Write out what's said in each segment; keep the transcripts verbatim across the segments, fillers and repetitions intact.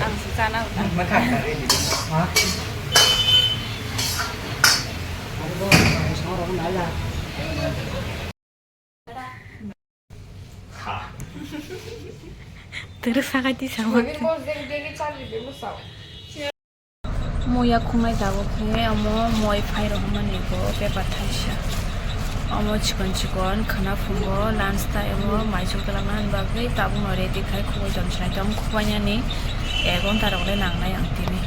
Ang se chana uta. Twrwk sakai tisa. Muya khungnai tabuk khe omo moi phai rok mani bo bepar thaisa. Omo chikon chikon khwna phungo lunch time o maichuk twlangna bagwi tabukno ready khai khugui tong sinai tong khubainani ek ghonta rok le nangnai ang tini.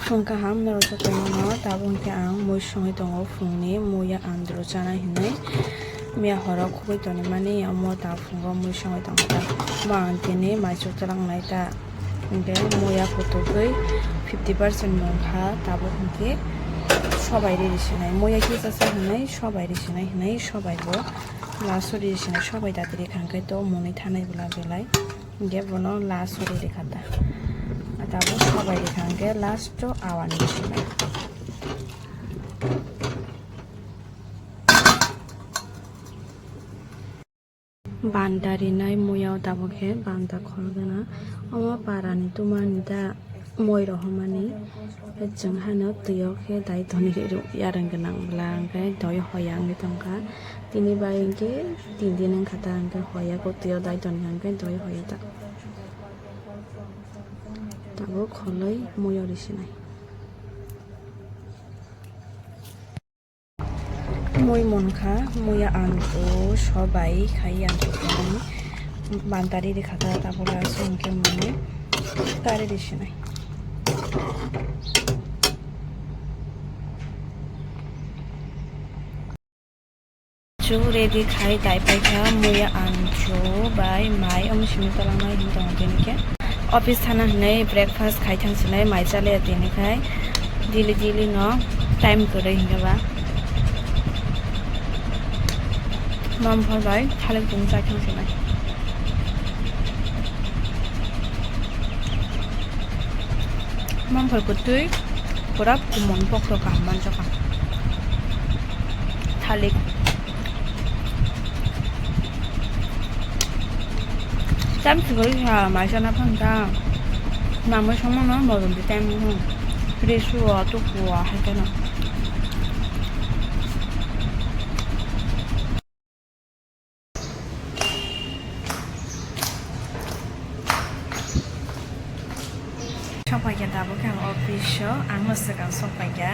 Phung kaham norok jotono no tabuk khe ang mui songwi tongo phungni muya andro chana hinwi miya horo khugui tonwi mani omo ta phungo mui songwi tongo ta omo ang tini maichuk twlangnai ta. Hingke muya kutugwi fifty percent mungkha, tabuk hingke sobai riri sinai. Muya kisa sa hinai sobai ri sinai hinai sobai bo last o riri sinai sobai dati rikha hingke to mwnwi thanai bwla belai. Hingke bono last o riri kha ta. Tabuk sobai rikha hingke last o awan riri sinai. Banda rinai muya o tabuk khe banda khol gana. Omo para ni tuma ni da moi rohormani. Chwng hano twi o khe dai toni yarwng gwnang bwla hwnkhe doi hoya wngwi tongkha. Tini bai hwnkhe tin din wngkha ta hwnkhe hoya khe twi o dai toni hwnkhe doi hoya ta. Tabuk kholoi moi o risinai. Mui munkha, muya antu sobai khai antu khai bantari rikha ta tabula songke mui tari risinai. Chu ready khai dai paikha muya antu bai mai omo simi tolangnai hinwi tongo tini khe. Office thana hinwi breakfast khai thang sinai mai chaliya tini khai. Daily daily no time kwrwi hinkhe ba. Mamphor bai thalik tung chai thang sinai. Mamphor kwtwi pura kumon pokro kaham manjakha. Thalik. Tam sugwi ha mai chana phang ta. Namai songma no modom di time no. Risu o tuku o hai ta no. Sokpaikha tabuk khe ang office o, ang no swkang sokpaikha.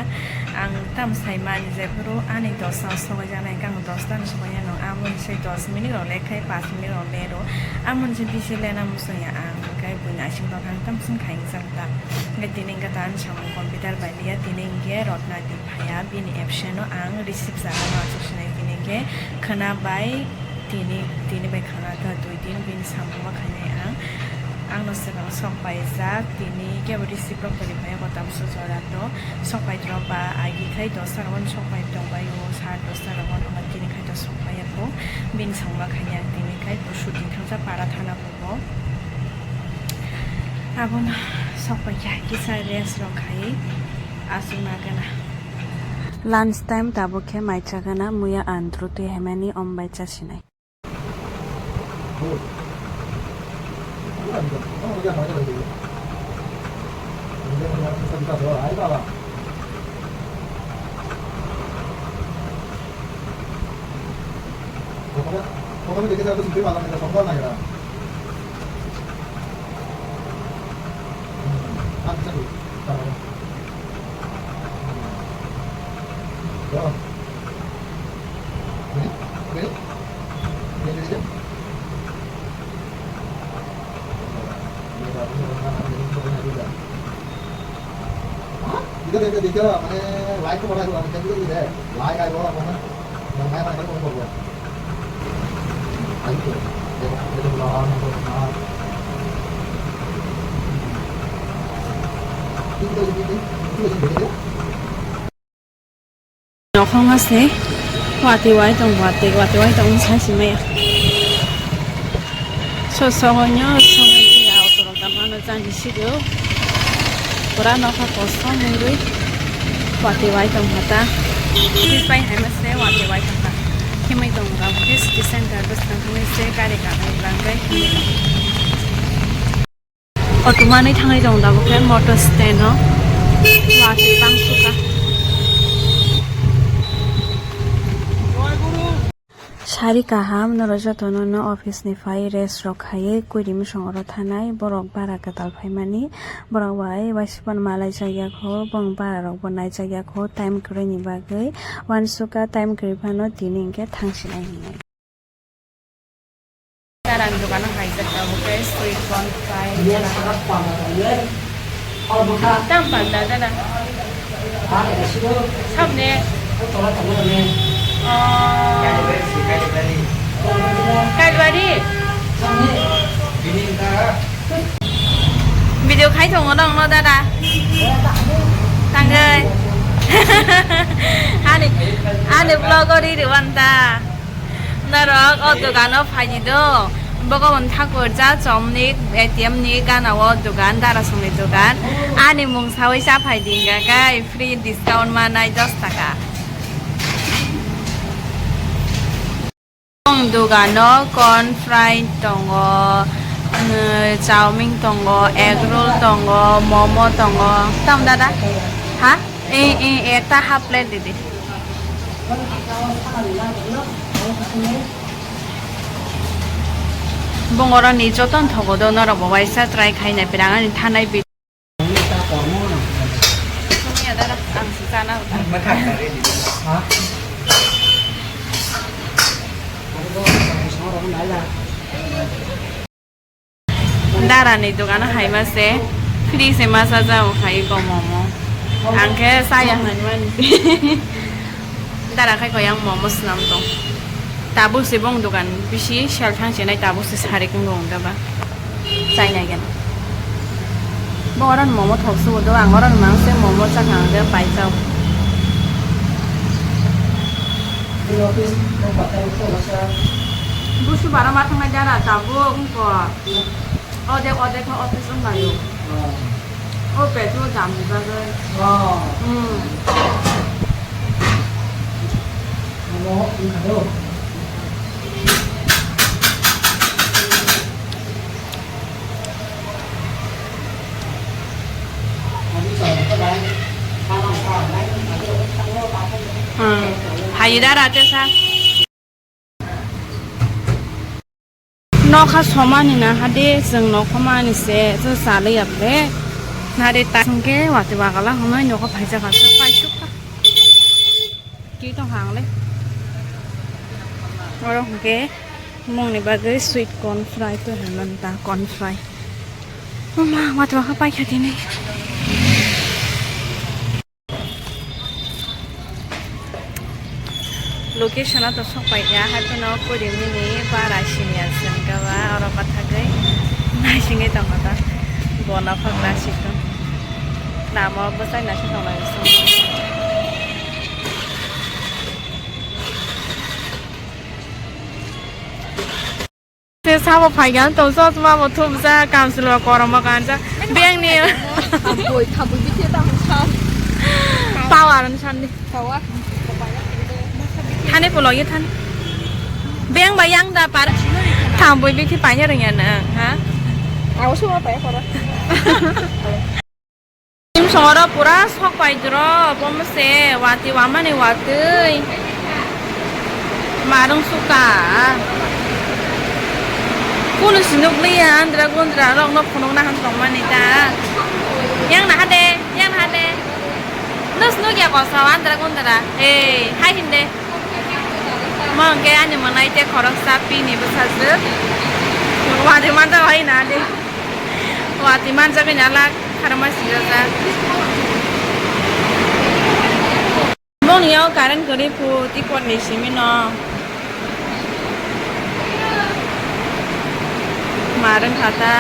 Ang tam sai mani je phuru ani dosa o sokjak nai, ang dosta no sokya no, amoni se dos minute rok le khai, panch minute rok le ro, amoni se bisi lena muchung ya ang, hwnkhe buini aswk no ang tam sung khai wngjak ta. Hwnkhe tini hwnkhe ta ani samung computer bai liya, tini hwnkhe Rotna di phaiya, bini absent o ang receive chana no achuk sinai, tini hwnkhe khwna bai. Tini, tini bai khana ta dui din bini samung ma khainai ang. Ang no swkang sok paijak, tini kebo receive rok toni phaiya kotam sujora to. Sok pai rok ba agi khai dosta rok sok pai tong bai o, sat dosta rok no tini khai to sok paiya kho. Bini samung ma khainai ang tini khai suti thangsa para thana bo. Abono sok paikha kisa rest rok khai aswk na gana. Lunch time tabuk khe mai cha gana muya andro twi hemani om bai cha sinai. Like ko bada ko, like ai bo. Nokhong ase, watwi wai tong, watwi, watwi wai tong, sai si maya. So, songo nyo, songo ni ya, auto rok da mano jani sido. Pura nokha kosom wngwi watwi wai tong kha ta. Twi pai hai ma se watwi wai tong kha. Himwi tong rok khe city center bwskang himwi se gari kanwi bwlangwi himwi tong. Auto manwi thangwi tongo tabuk khe motor stand o. Watwi bang sukha. Sari kaham norok jotono no office ni phai rest rok khaiwi kuiri misong oro thanai borok bara kwtal phaimani borok bai waisukmano malaijak ya kho bong bara rok bo naijak ya kho time kwrwi ni bagwi wansukha time kwrwi phano tini hinkhe thangsinai hinwi. Darani dogano haijak tabuk khe sweet corn fry. Tam panda dada. Samne. Oh. Kalbari. Video khai tongo nong no dada. Tangwi. Ani, ani vlog o ri rwanta. Norok o dogano phaidi do. Bhagavan Thakur ja chomni A T M ni gana o dogan, Darasongni dogan. Ani mung sawi cha phaidi hingka khe free discount manai dos taka. Ang dogano corn fry tongo, chowmin tongo, egg roll tongo, momo tongo. Tam dada? Ha? Eh, eh, ekta half plate didi. Bongoroni joto thogo do norok bo waisa try khaina pirang ani thanai bi. Sumya dada, ang si sana uta. Darani dogano haima se free se masa jao hai ko momo. Ang khe saya hani mani. Dara khai ko yang momo swnam tong. Tabuk se bong dogan bisi sel thang se nai tabuk se sari kung rong da ba. Chai nai gana. Bo oran momo thok su do ang oran mang se momo cha kang de pai chao. Busu bara ma thangnai dara tabuk wngkor. Ode, ode khe office wng laio. O petrol dam ni bagwi. Hmm. Hmm. Hayi dara tesa. Nokha somani na hade, chwng nokha mani se, chwng salai ya ble. Nare ta hwnkhe watwi bagala hwnwi nokha phaijak kha, paisuk kha. Twi tong kha ang le. Oro hwnkhe mungni bagwi sweet corn fry to hwnwi ta corn fry. Mama, watwi bagala paikha tini. Location o to sok pai ya, hai phano kuri mini bara sini aswng kaba oro pathagwi naisingwi tongo ta. Bona phak nasik tong. Lama o bwsai nasik tong lai song. Se sabo phaigan tong chosma bo thumsa kamsilo kormo kansa bengni. Thambui, thambui bithi tamo sa. Power an sandi. Power. Thani pulo ye thani. Beng ba yang da par. Thambui bithi panya rengya na ha. Awo suma paya koro. Songoro pura sok pai dro, bomo se watwi wamani watwi. Marung suka. Kunu sinuk liya andra gundra rok no phunuk na han tong mani ta. Yang na hade, yang na hade. Nus nuk ya kosa andra gundra. Hey, hai hinde. Mo hwnkhe ani mwnai tei khoroksa pini bwsajwk. Watwi manjak hai na de. Watwi manjak hai na lak kharma sijajak. Moni o current kwrwi phu tei pot ni simi no. Marwng kha ta.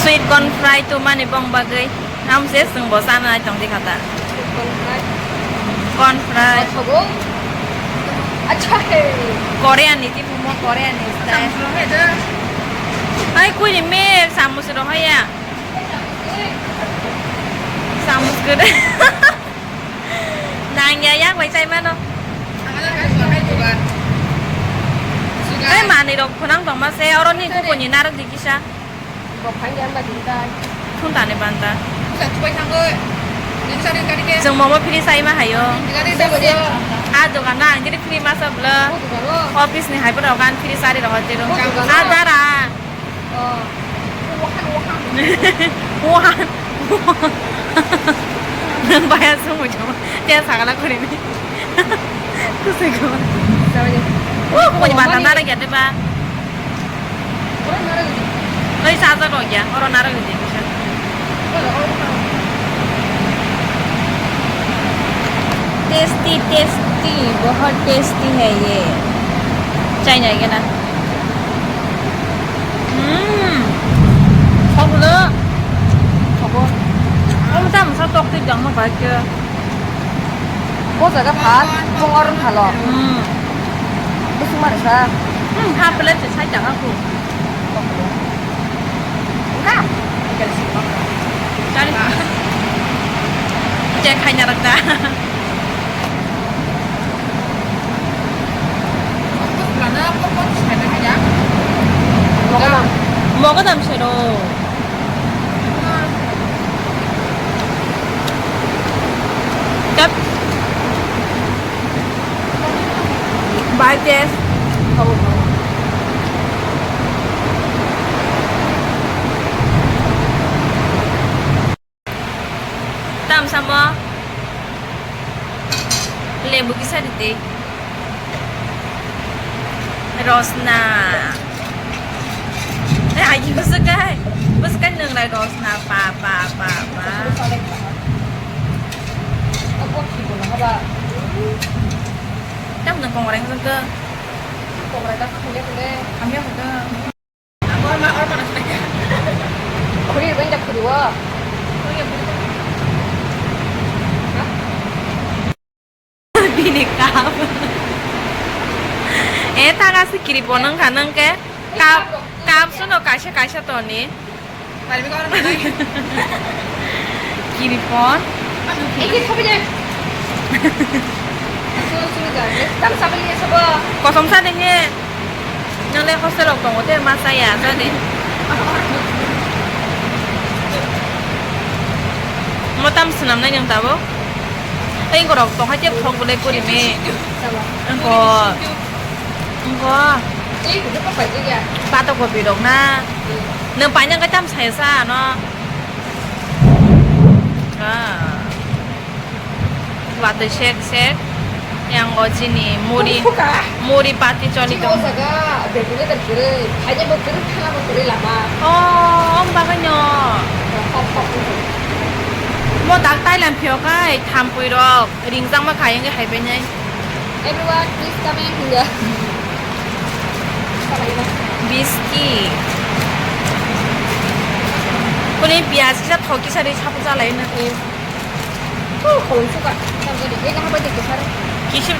Sweet corn fry tumani bong bagwi. Hamse chwng bo chana nai tong di kha ta. Corn fry. Corn fry. Acha he. Korean ni tipo mo Korean ni style. Hai kuri me samus ro haya. Samus gede. Nang ya yak bai chai mano. Tei manwi rok phunang tongma se, oro ni kuku ni narwk di kisa. Bo phang ya ba di kai. Thun tani banta. Sa chubai thangoi. Nini sari kari ke. Jeng momo phiri sai ma hayo. Jigari sa bo. A dogan na, ang kiri phiri masa bla. Bo dogan o. Office ni hai pura kan phiri sari rogo jero. Bo dogan o. A dara. Oh. Wahan, wahan. Wahan. Nwng baya song mo jama. Te sagala kori ni. Kusai ko. Sabai de. Oh, ko ni bata nara gya de ba. Oro nara gya. Noi sa sa ko gya. Oro nara gya. Tasty, tasty, bahut tasty hai ye. Chai nai gana. Hmm. Sok le. Sok. Om tam sa tok tik jang ma bai ke. Bo jaga phat, bo or phalo. Hmm. Bo sumar sa. Hmm, ha pele te sai jaga ku. Ka? Chari. Cek hai nyarak da. Mogodam. Mogodam sero. Tap. Bai test. Tam samo. Lebu kisa dite. Rosna. Ai, bwswk kai. Bwswk kai nwng lai rosna. Pa, pa, pa, pa. Tam nwng kongrai nwng khe. Kongrai ta khangya khangya. Khangya khangya. Khuri bai da khuri o. Bini cup. E, thaga se kiripon wngkha nwng khe. Cup, cup suno kaisa kaisa toni. Kiripon. Kosom sa de he. Nang le hostel rok tongo te ma chaya sa de. Mo tam swnam nai nang tabo. Tei borok tong hai te phok belai guri me. Engko. Engko. Pato kopi rok na. Nang paina kai tam saya sa ano. Ah. Watwi sek sek. Yang o chini muri, muri pati choli tong. Oh, om bagwi no. Mo dak Thailand phiyok kai thampui rok ringjak ma khai wngwi hai bai nai. Everyone, please comment here. Biski. Kuni piyaj kisa thok kisa ri sapu jalai na. Kisu.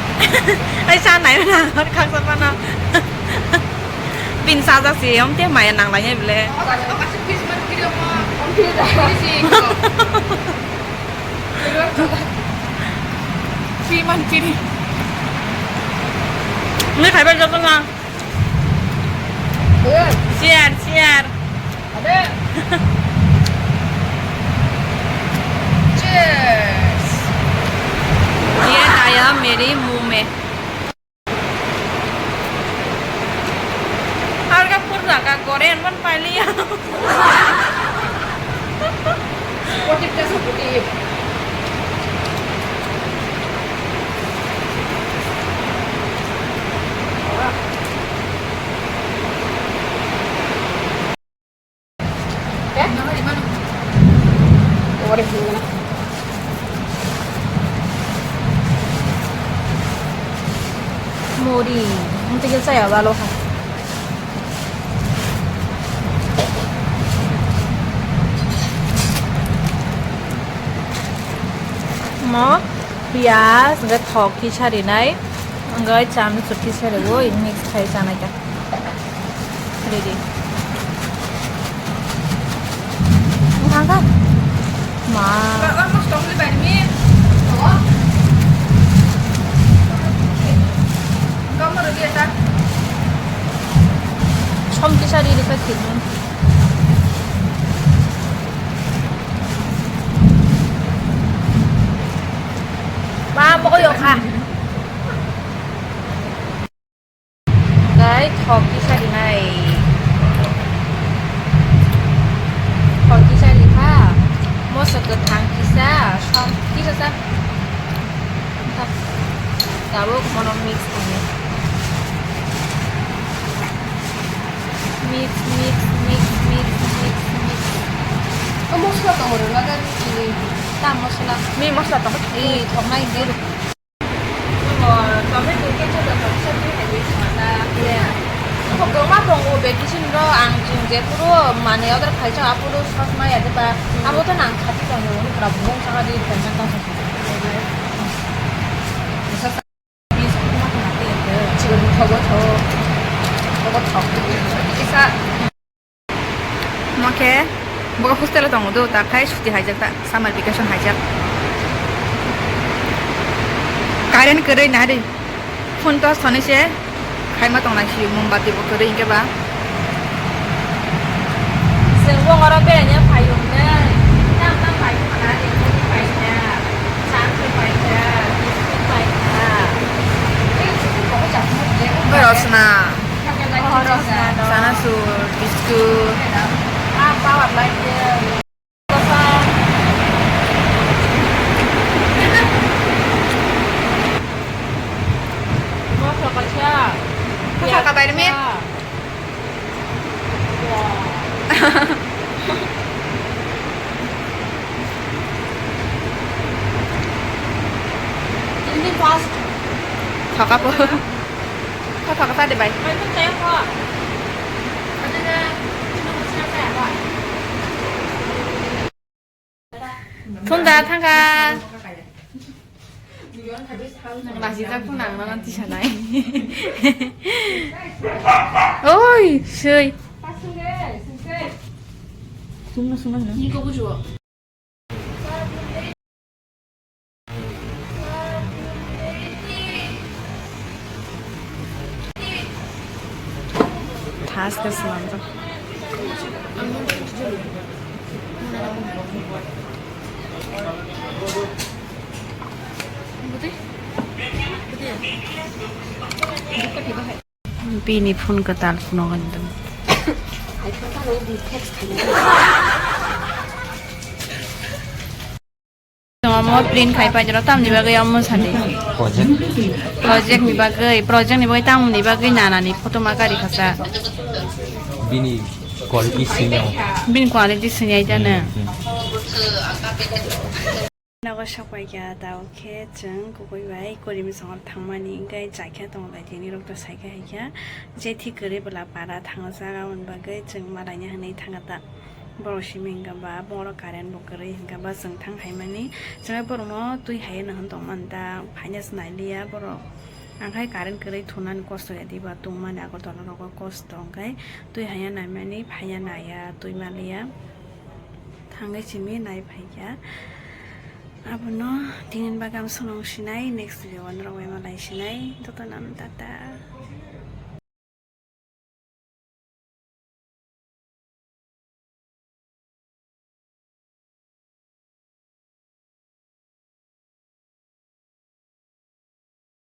Ai, sa nai na, khaksa pana. Bin sa ja si, om te maya nang lai bile. Pi man kiri. Ni khai ba joto na. Siar, siar. Cheers. Ye kaya meri mume. Harga purna ka gore anman pailiya. Supportive ta supportive. Muri, ang tigil saya balo ha. Mo, piyaj, hwnkhe thok kisa rinai, hwnkhe chamchuk kisa riwi mix khai chanai ta. Ready. Wngkha kha? Ma. Almost totally by me. Kamu ready ya, Sir? Pokoyo kha. Gai thok kisa rinai. Thok kisa rikha. Moso kwthang kisa, som kisa sa. Tabuk mono mix khainai. Mix, mix, mix, mix, mix, mix. O mosla tongo rwna gari chini. Ta mosla. Mi mosla tongo. Ei, thoknai hwnkhe. Tomato ketchup rok kaisa twi hai wi swnamna. Yeah. Kwbangma tongo, beti sini rok ang chwng jephuru manwi order khaijak, aphuru sos maya de ba, abo to nang khati tongo, hwnwi pura bumung saka di tongo, tong saka. Chigon thogo tho, thogo tho. Kisa. Omo khe bo hostel o tongo do, ta khai suti haijak ta, summer vacation haijak. Current kwrwi na ri, phone torch thani se khaima tong lai si, mombati bo kwrwi hwnkhe ba. Chwng bo oro beraina phaio hwnwi, tam tam pai khana, ringkuk pai kha, chakri pai kha, biscuit pai kha. Oi, rosna. Chanasur, biscuit. Kaka bayar mi? Thaka po. Kha thaka ta de bai. Thunda thangka. Masijak phano ang nono tisanai. Oi, sui. Sungno, sungno, sungno. Thas khe swnamjak. Bini phone kwtal phunukgwi tong. Omo print khai pai jora tamni bagwi omo sadi. Project. Project ni bagwi, project ni bagwi tamni bagwi nanani photo ma kari khasa. Bini quality sini. Bini quality sini ai jana. Hmm, hmm. Nogo sokpaikha, tao khe chwng Kukui bai Korimsongo thangmani, hwnkhe chaikhe tongo bai tini rok to saikhe haikhe, jethi kwrwi bwla para thango jaga, aboni bagwi chwng malaina hwnwi thangkha ta. Borok simi hwnkha ba, borok current bo kwrwi hwnkha ba, chwng thang haimani, chwng borokno twi haiya nw hwn tongmani ta, phaina se nailiya borok. Ang khai current kwrwi thunani kosto ya diba, tungmani Agartala rogo kosto, hwnkhe twi haiya naimani, phaiya naiya, twi maliya, thangwi simi nai phaikha. Abono tinin bagam sonong sinai, next video o norok bai malai sinai. Jotono tata.